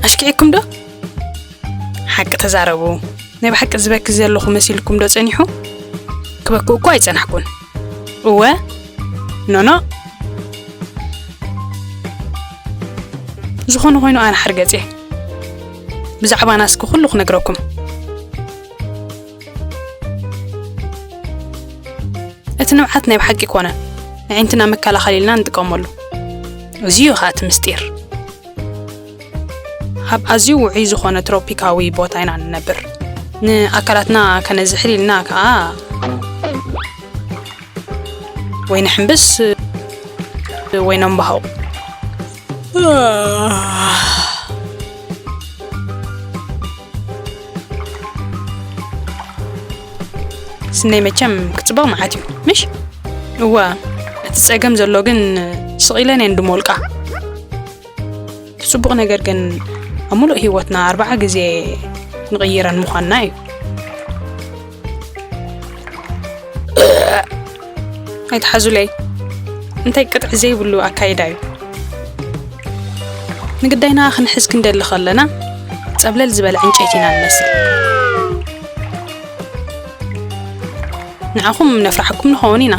ኣሽኪዕኩም ዶ? ሓቂ ተዛረቡ። ናይ ብሓቂ ዝበኪ ዘለኹ መሲልኩም ዶ ጸኒሑ? ክበክእ እኮ ኣይጸናሕኩን። እወ፣ ኖኖ። ዝኾነ ኮይኑ ኣነ ሓርገጽ እየ። ብዛዕባ ናስኪ ኩሉ ክነግረኩም። እቲ ንብዓት ናይ ብሓቂ ኮነ። ንዕንትና መከላኸሊ ኢልና ንጥቀመሉ። እዚ እዩ ኸኣ እቲ ምስጢር። ኣብ ኣዝዩ ውዑይ ዝኾነ ትሮፒካዊ ቦታ ኢና ንነብር። ንኣካላትና ከነዝሕል ኢልና ከኣ ወይ ንሕምብስ ወይ ነንባህቑ። ስነይ መቸም ክጽበቕ መዓት እዩ፣ ምሽ? እወ፣ እቲ ጸገም ዘሎ ግን ስቕ ኢለን እየን ድሞልቃ። እቲ ጽቡቕ ነገር ግን ኣብ ምሉእ ህይወትና ኣርብዓ ግዜ ንቕይረን ምዃንና እዩ። ኣይትሓዙለይ፣ እንታይ ቅጥዒ ዘይብሉ ኣካይዳ እዩ። ንግዳይና ክንሕዝ ክንደሊ ከለና ጸብለል ዝበለ ዕንጨይቲ ኢና ንመስል። ንዓኹም ነፍርሓኩም ንኸውን ኢና፣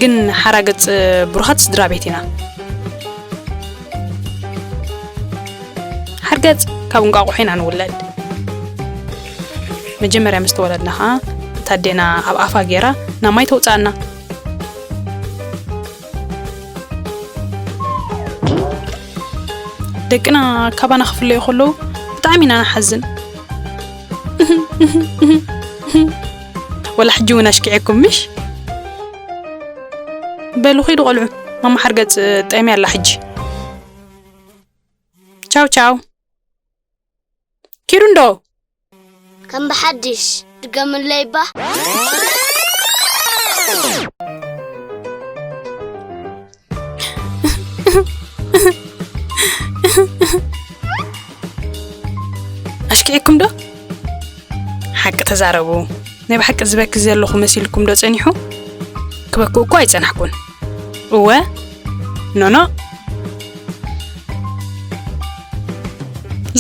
ግን ሓራገጽ ብሩኻት ስድራ ቤት ኢና። ሓርገጽ ካብ እንቋቑሖ ኢና ንውለድ። መጀመርያ ምስ ተወለድና ኸኣ እታ ኣዴና ኣብ ኣፋ ገይራ ናብ ማይ ተውጽኣና። ደቅና ካባና ክፍለዩ ከለዉ ብጣዕሚ ኢና ንሓዝን። ወላ ሕጂ እውን ኣሽኪዐኩም ምሽ? በሉ ኺዱ ቆልዑ፣ ማማ ሓርገጽ ጠምያ ኣላ ሕጂ። ቻው ቻው። ኪዱ እንዶ? ከም ብሓድሽ ድገምለይ እባ። ኣሽኪዕኩም ዶ? ሓቂ ተዛረቡ። ናይ ብሓቂ ዝበኪ ዘለኹ መሲልኩም ዶ ጸኒሑ? ክበክእ እኮ ኣይጸናሕኩን። እወ፣ ኖኖ።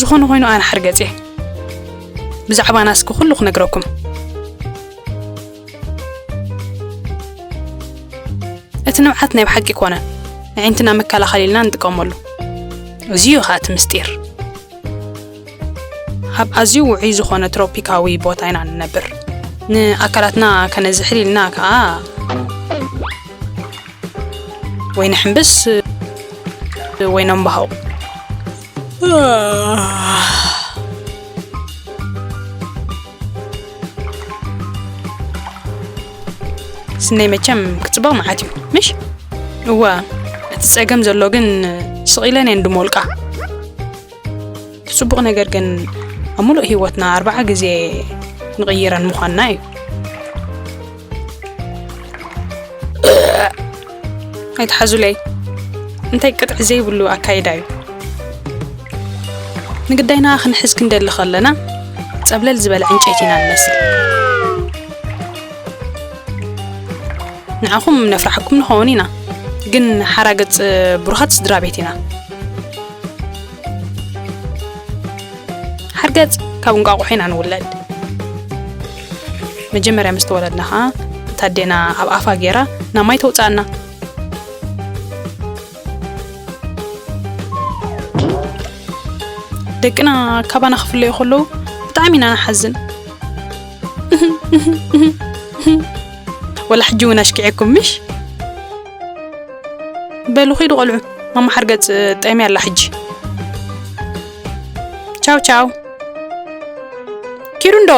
ዝኾነ ኮይኑ ኣነ ሓርገጽ እየ። ብዛዕባ ናስኪ ኩሉ ክነግረኩም። እቲ ንብዓት ናይ ብሓቂ ኮነ። ንዕንትና መከላኸሊ ኢልና ንጥቀመሉ። እዚ እዩ ኸኣ እቲ ምስጢር። ኣብ ኣዝዩ ውዑይ ዝኾነ ትሮፒካዊ ቦታ ኢና ንነብር። ንኣካላትና ከነዝሕል ኢልና ከኣ ወይ ንሕምብስ ወይ ነንባህቑ። ስነይ መቸም ክጽበቕ መዓት እዩ፣ ምሽ? እወ፣ እቲ ጸገም ዘሎ ግን ስቕ ኢለን እየን ድሞልቃ። እቲ ጽቡቕ ነገር ግን ኣብ ምሉእ ህይወትና ኣርብዓ ግዜ ንቕይረን ምዃንና እዩ። ኣይትሓዙለይ፣ እንታይ ቅጥዒ ዘይብሉ ኣካይዳ እዩ። ንግዳይና ክንሕዝ ክንደሊ ከለና ጸብለል ዝበለ ዕንጨይቲ ኢና ንመስል። ንዓኹም ነፍርሓኩም ንኸውን ኢና፣ ግን ሓራገጽ ብሩኻት ስድራ ቤት ኢና። ሓርገጽ ካብ እንቋቑሖ ኢና ንውለድ። መጀመርያ ምስ ተወለድና ኸኣ እታ ኣዴና ኣብ ኣፋ ገይራ ናብ ማይ ተውጽኣና። ደቅና ካባና ክፍለዩ ከለዉ ብጣዕሚ ኢና ንሓዝን። ወላ ሕጂ እውን ኣሽኪዐኩም ምሽ? በሉ ኺዱ ቆልዑ፣ ማማ ሓርገጽ ጠምያ ኣላ ሕጂ። ቻው ቻው። ኪዱ እንዶ?